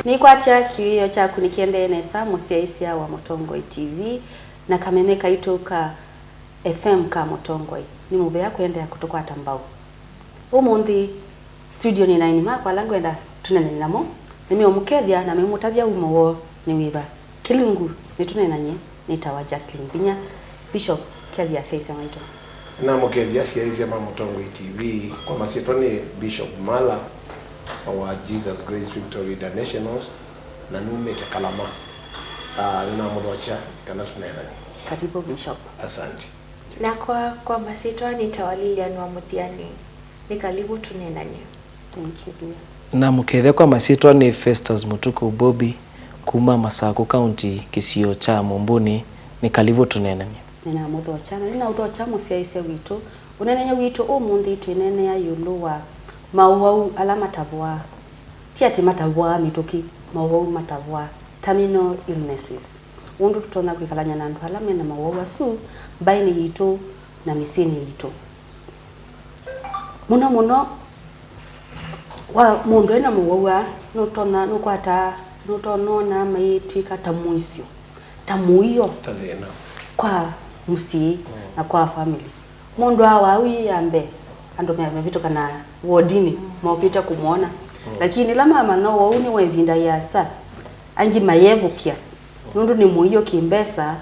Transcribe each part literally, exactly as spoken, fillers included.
Nĩkwatya kĩwĩo kyaku nĩkĩendee nesa, mũsyaĩĩsya wa Mũtongoi T V na kameme kaitũ ka F M ka Mũtongoi. Nĩ mũvea kũendeea kũtũkwata mbau. Ũmũnthĩ, studio nĩ na aini makwa ala ngwenda tũneenany'e namo, nĩmeũmũkethya na meũmũtavya wumo woo nĩ wĩva. Kĩlungu nĩtũneenany'e nĩtawa Jacqueline Vinya. Bishop, kethya asyaĩĩsya maitũ. Nĩnamũkethya asyaĩĩsya ma Mũtongoi T V. Kwa masyĩtwa nĩ Bishop Mala wa Jesus Grace Victory International, na numĩte Kalama. Ah, nĩnamũthokya kana tũneenany'e. Karibu, Bishop. Asante. Nakwa kwa masyĩtwa nĩtawa Lilian wa Mũthiani. Nĩ karibu tũneenany'e. Thank you, dear. Namũkethya kwa masyĩtwa nĩ Festus Mũtuku Bobby, kuma Masakũ County, kĩsio kya Mũmbũnĩ. Nĩ karibu tũneenany'e. Nĩnamũthokya, na nĩnaũthokya mũsyaĩĩsya witũ. Ũneenany'a witũ ũmũnthĩ twĩneenea ĩũlũ wa maũwau ala matavũaa. Ti atĩ matavũaa mĩtũkĩ, maũwau matavũaa, terminal illnesses. Ũndũ tũtonya kwĩkalany'a na andũ ala me na maũwau asu mbaĩnĩ yitũ na mĩsyĩnĩ yitũ. Mũno mũno, wa mũndũ ena mũwau aa, nũtonya, nũkwataa, nũtonona mayĩtw'ĩka ta mũisyo, ta mũio. Ta thĩna. Kwa mũsyĩ Mm. na kwa family. Mũndũ awa au ĩ ya mbee, andũ me- mevĩtũkanaa wodinĩ, Mm. mokĩte kũmwona. Mm. Lakini ĩla mamanya ũwau nĩ wa ĩvinda yĩasa, angĩ mayevũkya, nũndũ nĩ mũio kĩ mbesa,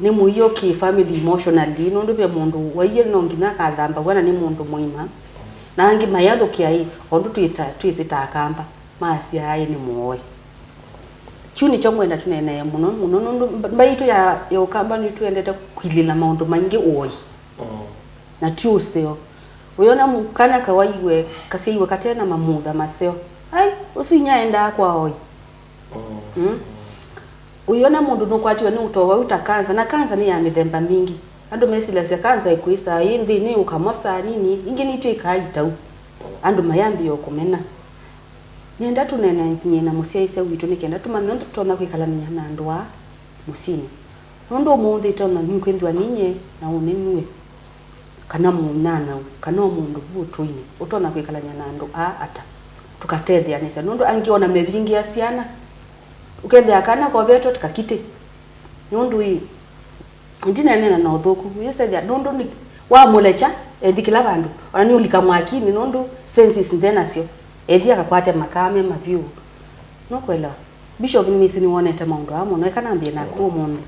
nĩ mũio kĩ family emotionally, nũndũ ve mũndũ waie no nginya akathambaw'a na nĩ mũndũ mũima. Na angĩ mayathũkĩa ĩ, o ũndũ twĩta- twĩsĩ ta Akamba, masyaa ĩ nĩ mũoe. Kyu nĩkyo ngwenda tũneenee mũno mũno, nũndũ mba- mbaitũ ya, ya Ũkamba nĩtwendete kwilĩla maũndũ maingĩ ũoi. Mm. Na ti ũseo. Ũyona mu- kana kawaiwe, kasyaiwe kate na mamutha maseo. Ai, ũsu inya endaa kwa oi. Mm. Mm. Ũyona mũndũ nũkwatiwe nĩ ũtowau ta kanza, na kanza nĩ ya mĩthemba mingĩ. Andũ mesilasya kanza ĩkwĩsaa ĩ nthĩnĩ ũkamosaa nini, ingĩ nitw'ĩkaa itau. Andũ mayambĩĩa o kũmena. Nĩenda tũneenany'e na mũsyaĩĩsya witũ nĩ kenda tũmanye ũndũ tũtonya kwĩkalany'a na andũ aa mũsyĩnĩ. Nũndũ ũmũnthĩ ĩtonya nĩkwĩthĩwa ninyie na ũnĩ nue, kana mũnyanyaũ, kana o mũndũ vu ũtũinĩ, ũtonya kwĩkalany'a na andũ aa ata? Tũkatetheanĩsya, nũndũ angĩ ona mevingĩa syana, ũkethĩa kana kovetwe kakitĩ. Nũndũ ĩ, ndineenena na ũthũku, wĩsethya, nũndũ nĩ wamũlekya, ethi kĩla vandũ, ona nĩ ũlika mwakinĩ, nũndũ senses nde nasyo, ethi akakwate makaa me mavyũ. Nũkwelewa? Bishop, nĩnĩsĩ nĩwonete maũndũ aa mũno, eka nambĩe naku ũmũnthĩ.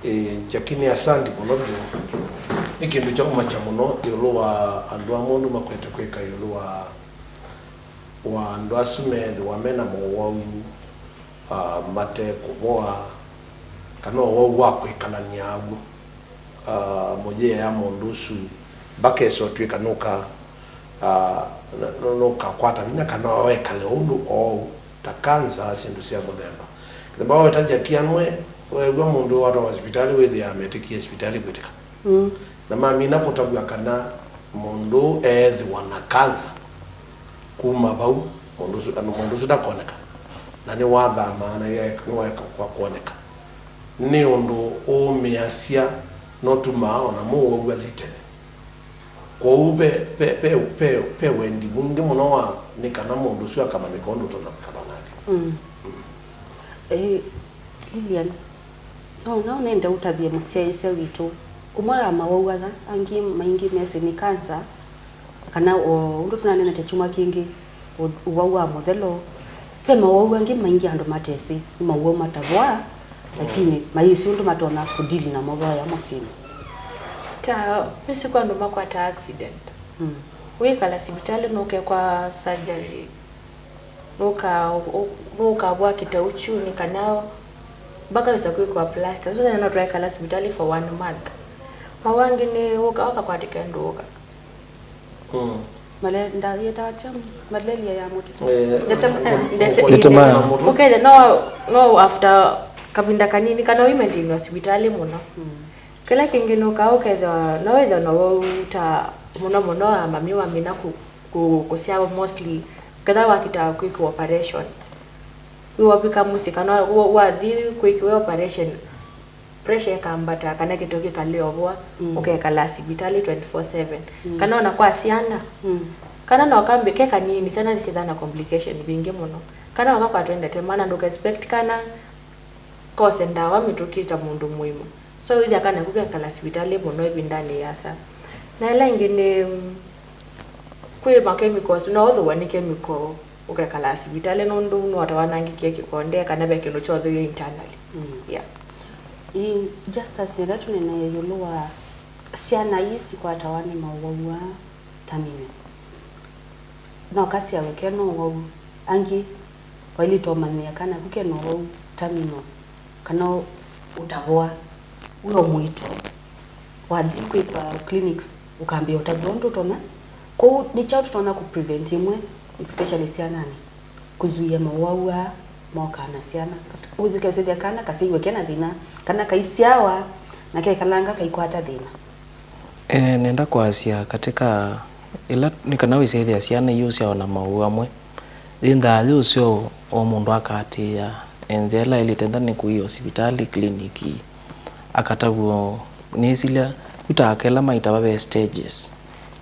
Ĩĩ, Jackie, nĩ asanti mũno vyũ. Nĩ kĩndũ kya ũmakya mũno ĩũlũ wa andũ a mũndũ makwete kwĩka ĩũlũ wa, wa andũ asu meethĩwa me na mowau, ah, mate kũvoa, kana ũwau wa kwĩkalany'a aw'o. Ah, mũyĩea mũndũ ũsu mbakesa ũtw'ĩka nũka, ah, n- n- nũkakwata vinya kana wekale ũndũ oou ta kanza, syĩndũ sya mũthemba. Kĩthemba waweta Jackie anwe, weew'a mũndũ watwawa sivitalĩ, wĩthĩaa metĩkie sivitalĩ kwĩtĩka. Mm. Na mamina kũtavw'a kana mũndũ eethĩwa na kanza. Kuma vau, mũndũ ũsu, andũ, mũndũ ũsu ndakoneka. Na nĩwathamaa na nĩwaeka kwa kuoneka. Nĩ ũndũ ũũmĩasya nũtumaa o na mũwau athi tene. Kwoou ve, ve, ve, ve, ve wendi mwingĩ mũno wa nĩ kana mũndũ ũsu akamanyĩka ũndũ ũtonya kwĩkala nake. Mm. Ĩĩ, Lilian, no, no nende ũtavye mũsyaĩĩsya witũ. Ũmwe wa mawau ala angĩ maingĩ mesĩ nĩ kanza, kana o ũndũ tũnaneenete kyumwa kĩngĩ, ũ- ũwau wa mũthelo. Ve mawau angĩ maingĩ andũ matesĩ, nĩ mawau matavũaa, lakini mayĩsĩ ũndũ matonya kũdili namo voya mũsyĩnĩ. Ta, nĩsĩ kwa andũ makwata accident. Mm. Wĩkala sivitalĩ nũkekwa surgery. Nũka- ũ- nũkavwa kĩtau kyunĩ kana mbaka wĩsa kwĩkwa plaster. So no twaikala sivitalĩ for one month. Mawau angĩ nĩ ũka ũkakwatĩka ndũũka. Mm. Male- nda- yĩtawa kya malaria ya mũtĩ. Eh, Ndete- mũkũ- ndete- mũkũ- Ndete- mũkũ- mũtũ. Ũkethĩa no, no after kavinda kanini kana ũimaintainwa sivitalĩ mũno. Mm. Kĩla kĩngĩ nũkaa ũkethĩwa no wĩthĩwa na wau ta mũno mũno wa mami wamina kũ- kũ- kũsyaa mostly, kethĩwa wakĩtaa kwĩkĩwa operation. Wĩwavika mũsyĩ kana wa- wathi kwĩkĩwa operation, pressure ĩkambata kana kĩtũ kĩkalea ũvoa, Mm. ũkekala sivitalĩ twenty-four seven. Mm. Kana ona kwa syana, Mm. Kana no kambe ke kanini, syana nĩsyĩthaa na complication mbingĩ mũno. Kana no kakwatwa nĩ ndatema, na ndũka expect kana kose ndawa mĩtũkĩ ta mũndũ mũima. So wĩthĩa kana ku kekala sivitalĩ mũno ĩvindanĩ yĩasa. Na ĩla ĩngĩ nĩ, mm, kwĩ ma chemicals, no ũthũwa nĩ chemical ũkekala sivitalĩ nũndũ nũatawanangĩkie kĩkonde kana ve kĩndũ kyothĩiwe internally. Mm. Yeah. Ĩ, Justus, nĩenda tũneenee ĩũlũ wa syana ii sikwatawa nĩ maũwau aa terminal. No kasyawe ke na ũwau. Angĩ, wailĩte ũmanyĩĩa kana ku ke na ũwau terminal, kana ũ-, ũtavũa wĩ o mũito. Wathi kwĩkwa clinics, ũkambĩĩa ũtavw'a ũndũ ũtonya. Kwoou nĩ kyaũ tũtonya kũ prevent ĩmwe, especially syananĩ, kũzuia maũwau aa mokaa na syana? Ũkesĩthya kana kasyaĩwe ke na thĩna, kana kaisyawa na kekalanga kaikwata thĩna. Eh, nenda kwasya katika ila nĩ kana wĩsethĩa syana iũsyawa na maũwau amwe, yĩnthaa yĩ ũseo o mũndũ akaatĩĩa e nzĩa ĩla ĩlĩte, ntha nĩ kũi o sivitalĩ, clinic, akatavw'a nĩsilya yu ta aka ĩla maitava ve stages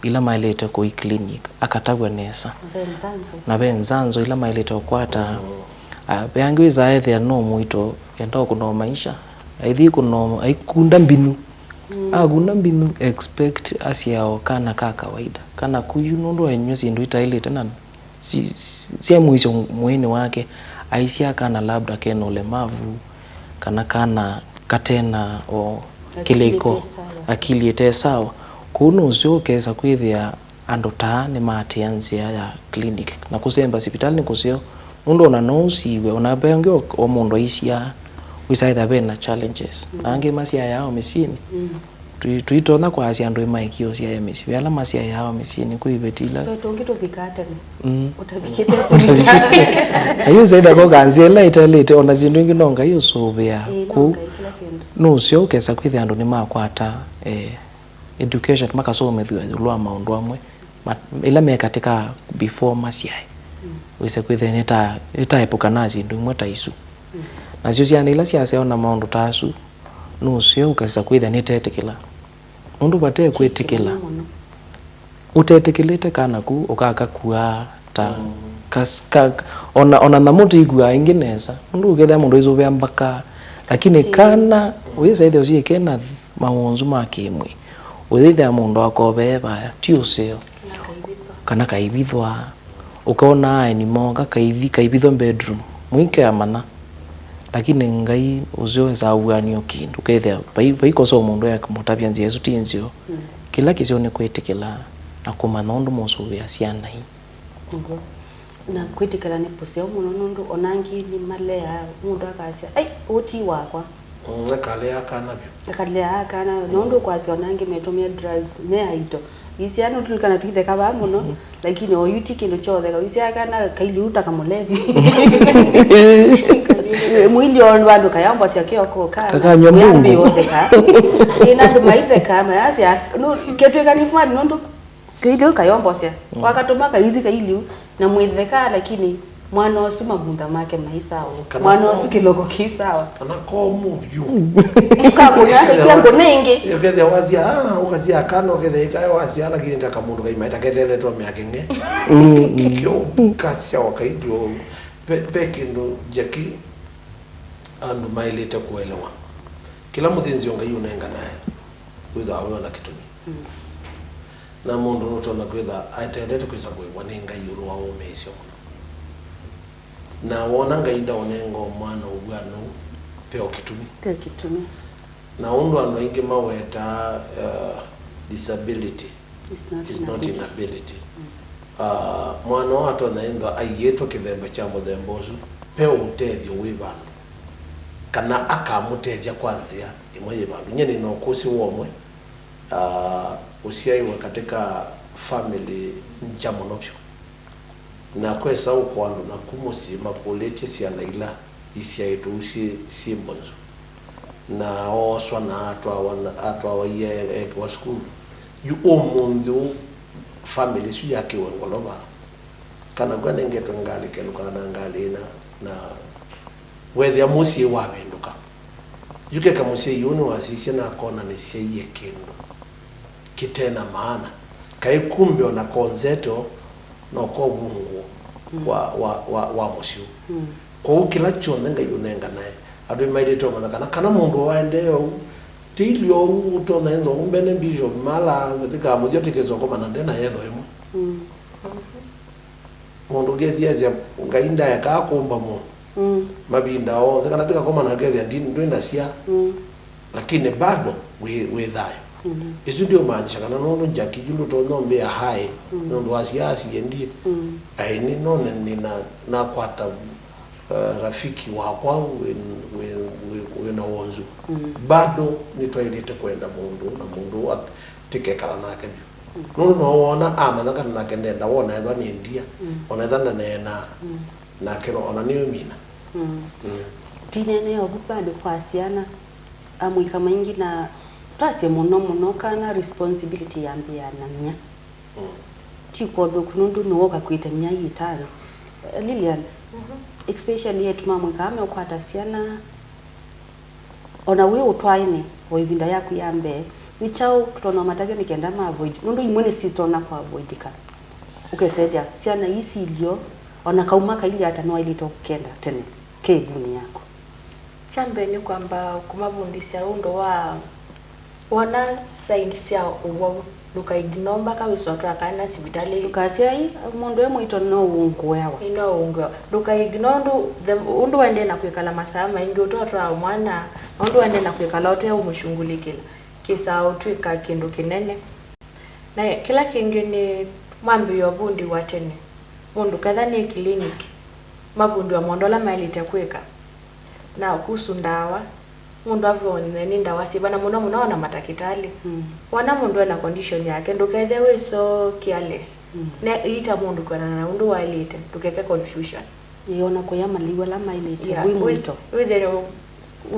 ila maĩlĩte kũi clinic, akatavw'a nesa. Ve nzanzo. Na ve nzanzo ila maĩlĩte ũkwata. Ah, ve angĩ wĩsaa ethĩa no mũito, enda ũkũnoo maisha, aithi kũnoo, aikunda mbinyu. Mm. Akunda mbinyu, expect asyawa kana ka kawaida. Kana kuyu nũndũ aenyw'a syĩndũ itaĩlĩte na si-, si-, syaimũisyo mwĩĩnĩ wake, aisyaa kana labda kena ũlemavu, kana kana katena o kĩlĩko, akili ĩte sawa. Kwoou nũseo ũkesa kwĩthĩa andũ taa nĩmaatĩĩa nzĩa ya clinic na kũsemba sivitalĩ nĩ kũseo, nũndũ ona no ũsiw'e, ona ve ũngĩ o, o mũndũ aisyaa, wĩsaĩtha ve na challenges. Na angĩ masyaĩaa o mĩsyĩnĩ. Mm. Tũi-, tũitonya kwasya andũ ĩmaekie ũsyae mĩsyĩ. Ve ala masyaĩaa o mĩsyĩnĩ, kwĩ iveti ila. Ve tũngĩ tũvikaa tene. Mm. Ũtavikĩte sivitalĩ. Ayu ũsaĩtha koka nzĩa ĩla ĩtaĩlĩte, ona syĩndũ ingĩ no Ngai ũsũvĩaa. Ĩĩ, no kũu Ngai kĩla kĩndũ. Nũseo ũkesa kwĩthĩa andũ nĩmakwata, eh, education, makasomethw'a ĩũlũ wa maũndũ amwe ma-, ĩla me katĩ ka before masyae. Mm. Wĩse kwĩthĩa nĩta-, nĩtaepũkanaa syĩndũ imwe ta isu. Mm. Nasyo syana ila syasyawa na maũndũ ta asu, nũseo ũkesa kwĩthĩa nĩtetĩkĩla. Nũndũ vate kwĩtĩkĩla, mũno. Ũtetĩkĩlĩte kana ku ũkakakuaa ta kas-, ka-, ona, ona nyamũ tĩikuaa ĩngĩ nesa. Nũndũ ũkethĩa mũndũ aisũvĩa mbaka, lakini kana wĩsaĩthĩa ũsie kena mawonzu ma kĩmwĩĩ. Ũyĩthĩa mũndũ akovee vaya, ti ũseo. Kana kaivithwa. Kana kaivithwa. Ũkona aeni mooka, kaithi, kaivithwa bedroom. Mũike amanya. Lakini Ngai ũseo esaa ũvuanio kĩndũ. Ũkethĩa vai, vai kosa mũndũ ya kũmũtavya nzĩa ĩsu ti nzeo. Mm. Kĩla kĩseo nĩ kwĩtĩkĩla na kũmanya ũndũ mũsũvĩa syana ii. Nĩw'o. Na kwĩtĩkĩla nĩ kũseo mũno nũndũ ona angĩ nĩmaleaa, mũndũ akasya, "Ai, ũũ ti wakwa." Mm, akalea kana vyũ. Akalea kana, nũndũ kwasya ona angĩ metũmĩa drugs, me aito. Isya nũtulikana twitheka vaa mũno, lakini oyu ti kĩndũ kyotheka. Isya kana kailiu ta kamũlevi. Mwili o vandũ kayombosya kĩoko kana kakanywa mbungu. Kũyambĩĩa ũtheka. Ĩna andũ maitheka, mayasya, no, ketwĩka nĩ fun nũndũ Kĩilyo kayombosya. Mm. Wakatũma kaithi kailyu, na mwĩtheka, lakini mwana ũsu mamutha make mai sawa. Kana mwana ũsu kĩloko ki sawa. Kana komu vyũ. Kakũna, kaikia ngũna ĩngĩ. Ũkethĩa wasya, ah, ũkasya kana ũkethĩa ĩkae wasya, lakini ta kamũndũ kaima, ĩtaketeletwa mĩaka ĩngĩ. Mm, mm. Kyo, kasya wa kailyo. Pe, pe kĩndũ Jackie, andũ maĩlĩte kũelewa. Kĩla mũthĩnzĩo Ngai ũnenganae, wĩthĩawa wĩ o na kĩtumi. Mm. Na mũndũ nũtonya kwĩtha aetendete kwĩsa kũĩvwa nĩ Ngai ĩũlũ wa wũmĩĩsyo mũno. Na wona Ngai ndaũnenga o mwana ũw'ano, ve o kĩtumi. Ve kĩtumi. Na ũndũ andũ aingĩ mawetaa, uh, disability is not inability. Mm. Uh, mwana ũũ atonya ĩthwa aiĩtwe kĩthemba kya mũthemba ũsu, ve ũtethyo wĩ vandũ, kana akamũtethya kwa nzĩa ĩmwe yĩ vandũ. Nyie nĩ na ũkũsĩ wa ũmwe, ah, ũsyaĩwe katika family ngya mũno vyũ. Na kwesa ũko andũ naku mũsyĩ makũlĩtye syana ila isyaĩtwe ũu syĩ, syĩ mbonzu. Na ooswa na atwawa, na atwawa ia e-, ekĩwa sukulu. Yu ũmũnthĩ ũũ family ĩsu yakĩwe ngolova. Kana kwa nengetwe ngalĩ kelũkaa na ngalĩ ĩna, na wethĩa mũsyĩ wavĩndũka. Yu keka mũsyai ũũ nĩwasisye na akona nĩsyaie kĩndũ kĩte na maana. Kaĩ kumbe o na konzeto no kovungũo wa, wa, wa, wa mũsyĩ ũũ. Kwoou kĩla kyonthe Ngai ũnenganae, andũ nĩmaĩlĩte ũmanya kana, kana mũndũ waendee ũu, ti ilyo ũu ũtonya ĩthwa ũmbene bishop mala, ndatikamũthya tikĩswa kũmana nde na yetho ĩmwe. Mũndũ ũngĩ esiasya, Ngai ndaekaa kũmba mũndũ. Mavinda onthe, kana tikakomana kethĩa ndi ndwĩ na sya, lakini bado wĩ, wĩ thayũ. Ĩsu ndiũmaanisha kana nũndũ Jackie yu ndũtonya ũmbĩa hai nũndũ wa sya asiendie. Aĩ nĩ none nĩna, nakwata, uh, rafiki wakwa wĩ, wĩ, wĩ, wĩ na wonzu. Bado nĩtwaĩlĩte kwenda mũndũ na mũndũ ũũ tikekala nake vyũ. Nũndũ no wona amanya kana nake ndenda wona etha nĩ ndia, ona etha ndaneenaa, nake no, ona nĩũmina. Twineenea ũvu bado kwa syana, amũika maingĩ na twasye mũno mũno kana responsibility yambĩĩa na mya. Ti kwa ũthũku nũndũ nĩwe ũkakwĩte mya ĩtano. Lilian, especially etu mamũika ameũkwata syana, ona wĩ ũtwaĩnĩ o ĩvinda yaku ya mbee, nĩ kyaũ tũtonya matavya nĩ kenda ma avoid? Nũndũ imwe nĩsitonya kũ avoidĩka. Ũkesethĩa syana ii silyo, ona kauma kailye ata nĩwaĩlĩte ũkenda tene ke ĩvunĩ yaku. Kya mbee nĩ kwamba kũmavundĩsya ũndũ wa Wona signs sya ũwau, ndũka ignore mbaka wĩsa ũtwaa kana sivitalĩ. Ndũkasyai mũndũ e mũito no ũngũeawa. Ĩno ũngũeawa. Ndũka ignore ũndũ, the, ũndũ waendee na kwĩkala masaa maingĩ ũtwatwaa mwana, na ũndũ waendee na kwĩkala ũte ũmũshungulĩkĩla. Kĩsaa ũtw'ĩka kĩndũ kĩnene. Na kĩla kĩngĩ nĩ mwambĩĩe ũvundĩwa tene. Mũndũ ketha nĩ clinic, mavundĩwa maũndũ ala maĩlĩte kwĩka. Na kuhusu ndawa, mũndũ avonywe nĩ ndawa syĩva, na mũno mũno ona matakĩtalĩ. Mm. Wona mũndũ ena condition yake, ndũkethĩe wĩ so careless. Mm. Ne, ita mũndũ kwĩanana na ũndũ waĩlĩte, ndũkeke confusion. Ĩĩ, ona kũya malĩu ala maĩlĩte, yeah, wĩ mũito. Wĩthĩe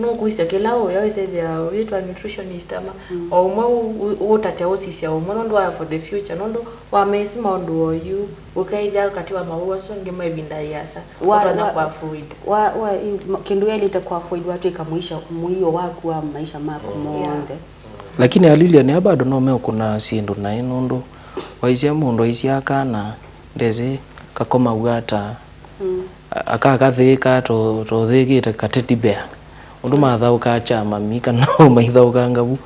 nũkũisya kĩla ũya wĩsethĩa wĩtwa nutritionist ama, mm, o ũmwe ũ-, ũ-, ũtate ũsisya ũmwe nũndũ wa for the future, nũndũ wamĩĩsĩ maũndũ oyu, ũkeĩthya katĩ wa mawau asu angĩ ma ĩvinda yĩasa, wa, ũtonya wa, kũ avoid. Wa, wa, i, ma, kĩndũ yaĩlĩte kũ avoid watw'ĩka mũisha, mũio waku wa maisha maku, mm, monthe. Lakini a Lilian aa bado no meũkũna syĩndũ naĩ, nũndũ waisya mũndũ aisyaa kana ndesĩ kakomaw'a ata, mm, a-, akakathĩĩka to, tothĩĩkĩte ka teddy bear. Ũndũ mathaũkaa kya mami kana maithaũkanga vu.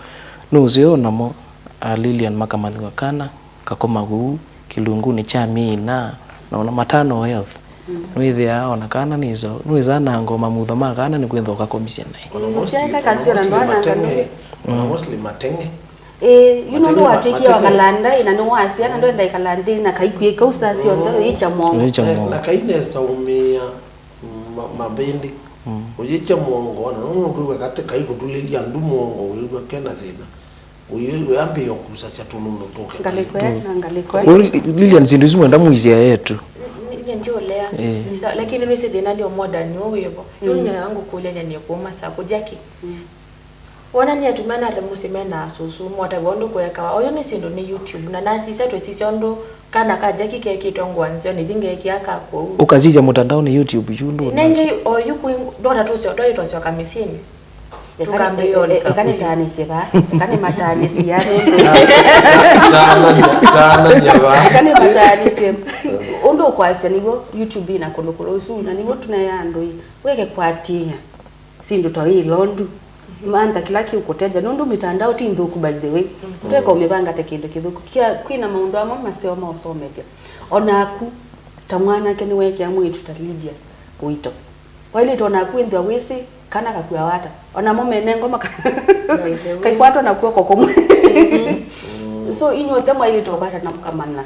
Nũseo namo a Lilian makamanyĩw'a kana kakoma kũu kĩlungunĩ kya myei ĩna, na ona maternal health. Mm. Nĩwĩthĩaa ona kana nĩso, nĩwĩsaa na ngoo mamutha ma kana nĩkwĩthwa ũkakomisye naĩ. Ona mostly, ona mostly mateng'e, ona mostly mateng'e. Ĩĩ, yu nũndũ watw'ĩkie wa kalanda, ĩ, na nĩwasya, na ndwenda ĩkala nthĩ, na kaikwie kau saa syonthe, mm, ũyĩkya mwongo. Ũyĩkya mwongo. Na, na kainesa umĩa ma-, mavĩndĩ. Mm. Ũyĩkya mwongo, na nũndũ ũkwĩw'a katĩ kaikũtulĩlya ndu mwongo, wĩw'a kena thĩna. Ũyĩ-, ũyambĩĩa ũkusasya tũlũndũ tũke. Ngalĩko ĩ, na ngalĩko ĩ. Well, Lilian, syĩndũ isu mwenda mũisye etu. Nye ndiũlea. Eh. Nisa, lakini nĩwĩsĩ thĩna nĩ modern ũũ wĩvo. Mm. Yu nyaga ngũkũlya nyanie kuuma saa kũja kĩ? Mm. Wona nĩ atumĩa nate mũsyĩ me na asũsũ, motavw'a ũndũ kũekawa. Oyu nĩ syĩndũ nĩ YouTube, na nasisya twĩsisya ũndũ kana ka Jackie kekĩtwe ngũa nzeo, nĩthi ngekĩa ka kũu. Ũkasisya mũtandaonĩ YouTube yu ndũ. Nengĩ oyu kwĩ, ndota tũsyo, twaĩ twasyoka mĩsyĩnĩ. Tũkambĩĩa ũlika. Eka nĩtaanĩsye vaa. Eka nĩmataanĩsye aa nũndũ. Taananya, taananya vaa. Eka nĩmataanĩsye. Ũndũ ũkwasya nĩw'o YouTube na kũlũkũlũ ũsu, na nĩw'o tũneea andũ ĩ, wĩke kwatĩĩa syĩndũ ta ĩ ilondu. Mantha kĩla kĩũkũtethya, nũndũ mĩtandao ti nthũku, by the way. Ndwĩka ũmĩvangate kĩndũ kĩthũku. Kia, kwĩna maũndũ amwe maseo ma ũsomethya. O naku, ta mwanake nĩweekĩa mwĩĩtu ta Lydia ũito. Wailĩte o naku wĩnthĩwa wĩsĩ kana kakuawa ata. O namo mene ngoma ka-, by the way, kaikwatwa na kw'oko kũmwe. So, inyuothe mwailĩte ũkwata na mũkamanya.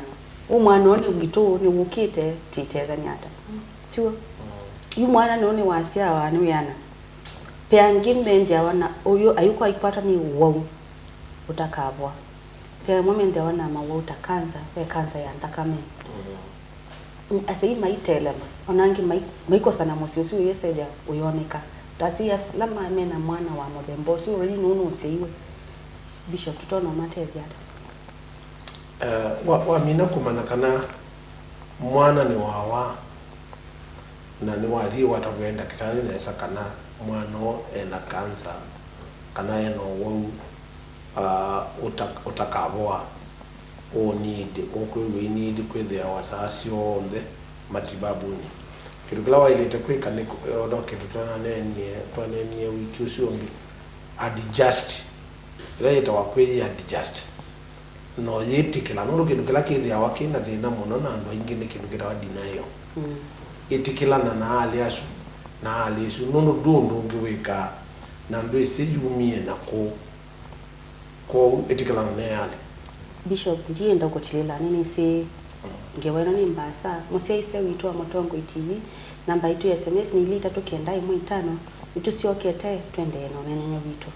Ũ mwana ũũ nĩ witũ, nĩwũkĩte, twĩtethany'a ata? Tiw'o? Yu mwana nũũ nĩwasyawa nĩ wĩana. Ve angĩ menthĩawa na ũyũ ayũka aikwata nĩ ũwau ũtakavoa. Ve amwe menthĩawa na mawau ta kanza, ve kanza ya nthakame. Mm, asyai maitelema, ona angĩ mai-, maikosana mũsyĩ ũsu ũyĩsethya ũyoneka. Ta asyai ala ma-, mena mwana wa mũthemba ũsu, already nũũ nũsyaiwe. Bishop, tũtonya ũmatethya ata? Eh, wa-, wamina kũmanya kana mwana nĩwawa, na nĩwathi watavw'a ndakĩtalĩ nesa kana mwana ũũ ena kanza, kana ena ũwau, ah, ũta-, ũtakavoa. Ũũ nĩĩndĩ, ũkwĩw'a iniidi kwĩthĩawa saa syonthe mativabunĩ. Kĩndũ kĩla waĩlĩte kwĩka nĩ kũ-, o no kĩndũ twaneenie, twaneenie wiki ũsu ũngĩ, adjust. Ĩla yĩtawa kwĩyĩ adjust. No yĩtĩkĩla, nũndũ kĩndũ kĩla kĩthĩawa kĩ na thĩna mũno na andũ aingĩ nĩ kĩndũ kĩtawa denial. Mm. Ĩtĩkĩlana na alĩ asu, na alĩ ĩsu, nũndũ ndũ ũndũ ũngĩ wĩkaa, na ndwĩsĩ yumie na kũũ. Kwoou ĩtĩkĩlana na alĩ. Bishop, ndienda ũkũtilĩla, nĩnĩsĩ ngewa ĩno nĩ mbaasa. Mũsyaĩĩsya witũ wa Mũtongoi T V, namba yitũ ya S M S nĩ ilĩ itatũ kenda ĩmwe itano. Nĩtũsyokete, tũendee na ũneenany'a witũ.